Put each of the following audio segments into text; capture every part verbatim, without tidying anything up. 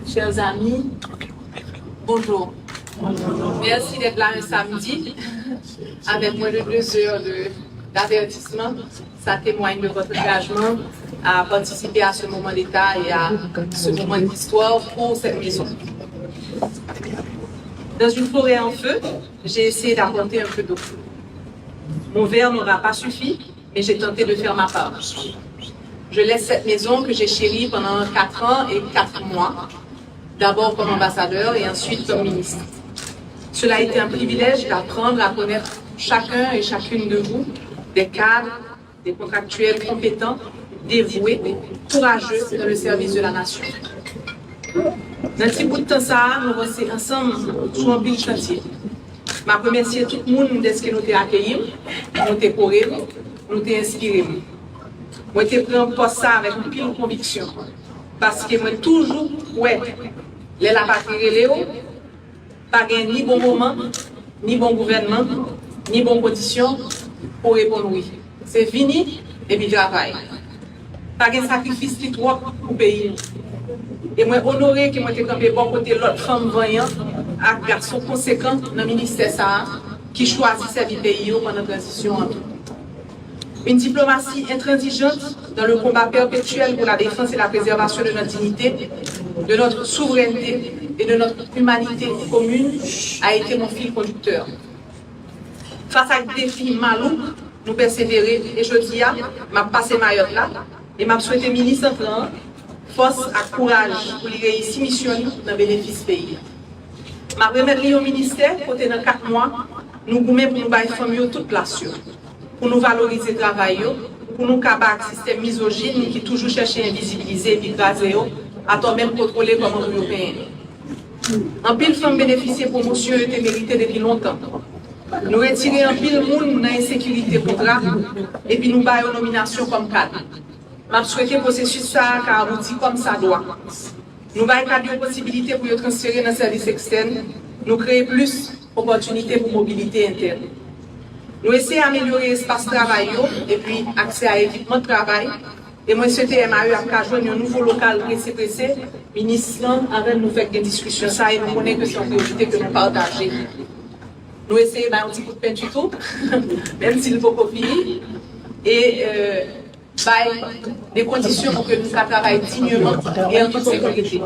Chers amis, bonjour. Merci d'être là un samedi avec moins de deux heures de, d'avertissement. Ça témoigne de votre engagement à participer à ce moment d'État et à ce moment d'histoire pour cette maison. Dans une forêt en feu, j'ai essayé d'apporter un peu d'eau. Mon verre n'aura pas suffi, mais j'ai tenté de faire ma part. Je laisse cette maison que j'ai chérie pendant quatre ans et quatre mois, d'abord comme ambassadeur et ensuite comme ministre. Cela a été un privilège d'apprendre à connaître chacun et chacune de vous, des cadres, des contractuels compétents, dévoués, courageux dans le service de la nation. Nan ti bout tan sa a, nou ranse ansanm sou anpil chantye. M ap remèsye tout moun dèske nou te akeyi m, nou te kore m, nou te enspire m. Mwen te pran pòs sa avèk anpil konviksyon, paske mwen toujou kwè lè lapatri rele w, pa gen ni bon moman, ni bon gouvènman, ni bon kondisyon pou w reponn wi. Se vini epi travay. Pa gen sakrifis ki twòp pou peyi nou. E mwen onore ke mwen te kanpe bò kote lòt fanm vanyan ak gason konsekan nan ministè sa a ki chwazi sèvi peyi yo pandan tranzisyon an tou. Une diplomatie intransigeante dans le combat perpétuel pour la défense et la préservation de notre dignité, de notre souveraineté et de notre humanité commune a été mon fil conducteur. Fas ak defi malouk, nou pèsevere e jodi a, m ap pase mayòt la e m ap swete minis antran an fòs ak kouraj pou li reyisi misyon li nan benefis peyi a. M ap remèt li yon ministè kote nan kat mwa, nou goumen pou nou bay fanm yo tout plas yo, pou nou valorize travay yo, pou nou kaba ak sistèm mizojin ki toujou chèche envizibilize epi kraze yo, atò menm kontwole kòman pou yo penyen. Anpil fanm benefisye pwomosyon yo te merite depi lontan. Nou retire anpil moun nan ensekirite kontra epi nou ba yo nominasyon kòm kad. M ap swete pwosesis sa a ka abouti kòm sa dwa. Nou bay kad yo posibilite pou yo transfere nan sèvis ekstèn, nou kreye plis opòtinite pou mobilite entèn. Nou eseye amelyore espas travay yo epi aksè a ekipman travay, e mwen swete M A E ap ka jwenn yon nouvo lokal prese prese. Minis lan avè m nou fèk gen diskisyon sa e nou konnen ke se yon priyorite ke nou pataje. Nou eseye bay yon ti kout penti tou, menm si l poko fini. E bay de kondisyon pou ke nou ka travay dinyèman e an tout sekirite.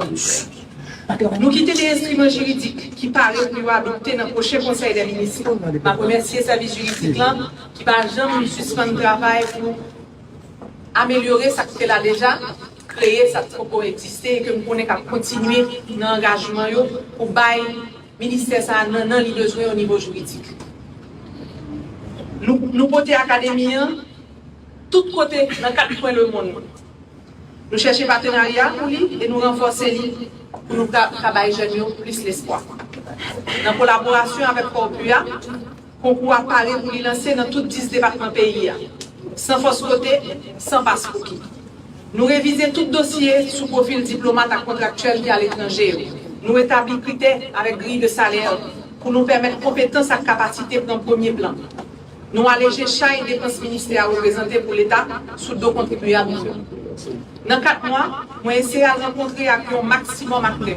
Nou kite de enstriman jiridik ki pare pou yo adopte nan pwochen konsèy dè minis. M ap remèsye sèvis jiridik lan ki pa janm sispann travay pou amelyore sa k te la deja, kreye sa k poko egziste e ke m konnen k ap kontinye nan angajman yo pou bay ministè sa a nannan li bezwen o nivo jiridik. Nou, nou pote akademi an tout kote nan kat kwen lemonn. Nou chèche patenarya pou li e nou ranfòse li pou nou ka, ka bay jèn yo plis lespwa. Nan kolaborasyon avèk Corpua, konkou a pare pou li lanse nan tout dis depatman peyi a, san fòs kote, san paspouki. Nou revize tout dosye sou pwofil diplomat ak kontraktyèl ki aletranje yo. Nou etabli kritè avèk griy de salè pou nou pèmèt konpetans ak kapasite pran premye plan. Nou aleje chay depans ministè a reprezante pou Leta sou do kontribyab yo. Nan kat mwa, mwen eseye al rankontre ak yon maksimòm aktè,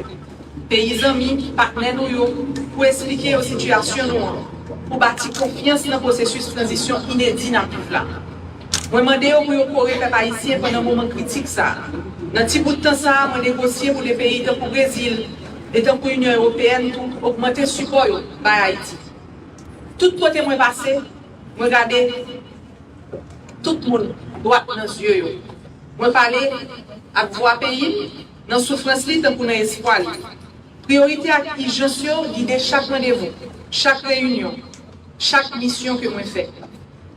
peyi zanmi, patnè nou yo, pou esplike yo sitiyasyon nou an, pou bati konfyans nan pwosesis tranzisyon inedi n ap viv la. Mwen mande yo pou yo kore pèp ayisyen pandan moman kritik sa a. Nan ti bout tan sa a, mwen negosye pou de peyi tankou Brezil e tankou Inyon Ewopeyèn tou ogmante sipò yo bay Ayiti. Tout kote mwen pase, mwen gade tout moun dwat nan zye yo. Mwen pale ak vwa peyi m nan soufrans li tankou nan espwa li. Priyorite ak ijans yo gide chak randevou, chak reyinyon, chak misyon ke mwen fè.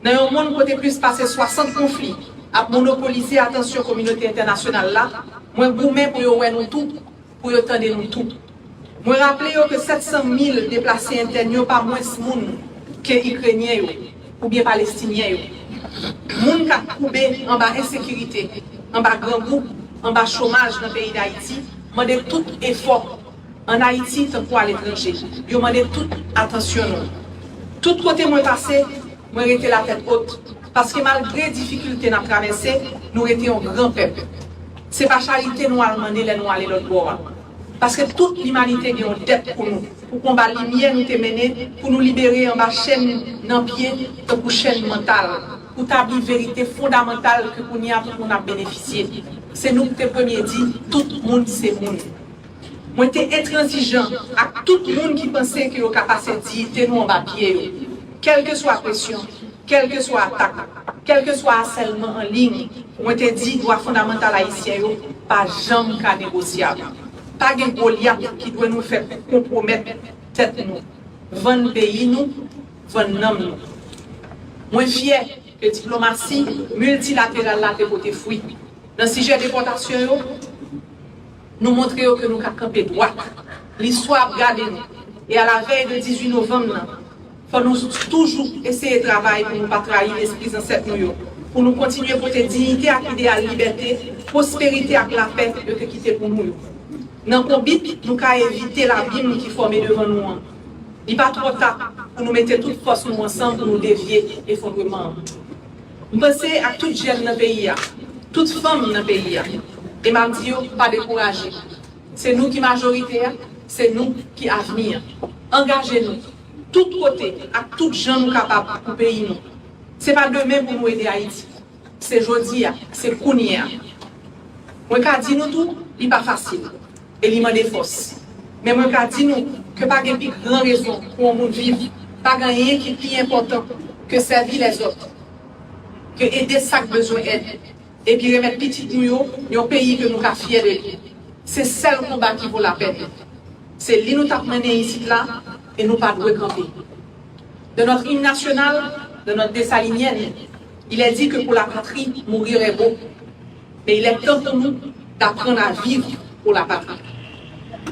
Nan yon monn kote plis pase swasant konfli ap monopolize atansyon kominote entènasyonal la, mwen goumen pou yo wè nou tou, pou yo tande nou tou. Mwen raple yo ke sèt san mil deplase entèn yo pa mwens moun ke Ikrenyen yo oubyen Palestinyen yo. Moun k ap koube anba ensekirite, anba grangou, anba chomaj nan peyi Dayiti mande tout efò, ann Ayiti tankou aletranje. Yo mande tout atansyon nou. Tout kote mwen pase, mwen rete latèt wot, paske malgre difikilte n ap travèse, nou rete yon gran pèp. Se pa charite nou al mande lè nou ale lòt bò a. Paske tout limanite gen yon dèt pou nou, pou konba limyè nou te mennen, pou nou libere anba chèn nan pye, tankou chèn mantal, pou tabli verite fondamantal ke kounye a tout moun ap benefisye. Se nou ki te premye di, tout moun se moun. Mwen te entranzijan ak tout moun ki panse ke yo ka pase diyite nou anba pye yo. Kèlkeswa presyon, kèlkeswa atak, kèlkeswa asèlman an liy, mwen te di dwa fondamantal ayisyen yo pa janm ka negosyab. Pa gen Golyat ki dwe nou fè konpwomèt tèt nou, vann peyi nou, vann nanm nou. Mwen fyè ke diplomasi miltilateral la te pote fwi. Nan sijè depòtasyon yo, nou montre yo ke nou ka kanpe dwat. Listwa ap gade nou. E alavèy de dizuit novanm nan, fò nou toujou eseye travay pou nou pa trayi lespri zansèt nou yo, pou nou kontinye pote diyite ak ideyal libète, pwosperite ak lapè yo te kite pou nou yo. Nan konbit, nou ka evite labim ki fòme devan nou an. Li pa twò ta pou nou mete tout fòs nou ansanm pou nou devye efondreman an. M panse ak tout jèn nan peyi a, tout fanm nan peyi a, e m ap di yo pa dekouraje. Se nou ki majorite a, se nou ki avni an. Angaje nou, tout kote, ak tout jan nou kapab pou peyi nou. Se pa demen pou nou ede Ayiti. Se jodi a, se kounye a. Mwen ka di nou tou, li pa fasil, e li mande fòs. Men mwen ka di nou ke pa gen pi gran rezon pou yon moun viv, pa gen anyen ki pi enpòtan ke sèvi lèzòt, ke ede sa k bezwen èd, epi remèt pitit nou yo yon peyi ke nou ka fyè de li. Se sèl konba ki vo lapèn. Se li nou t ap mennen isit la, e nou pa dwe kanpe. Dans notre hymne national, dans notre Dessalinienne, il est dit que pour la patrie, mourir est beau. Mais il est temps pour nous d'apprendre à vivre pour la patrie,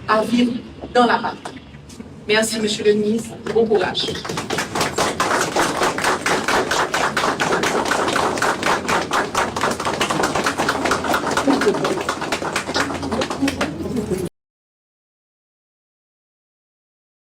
à vivre dans la patrie. Merci, Monsieur le Ministre. Bon courage.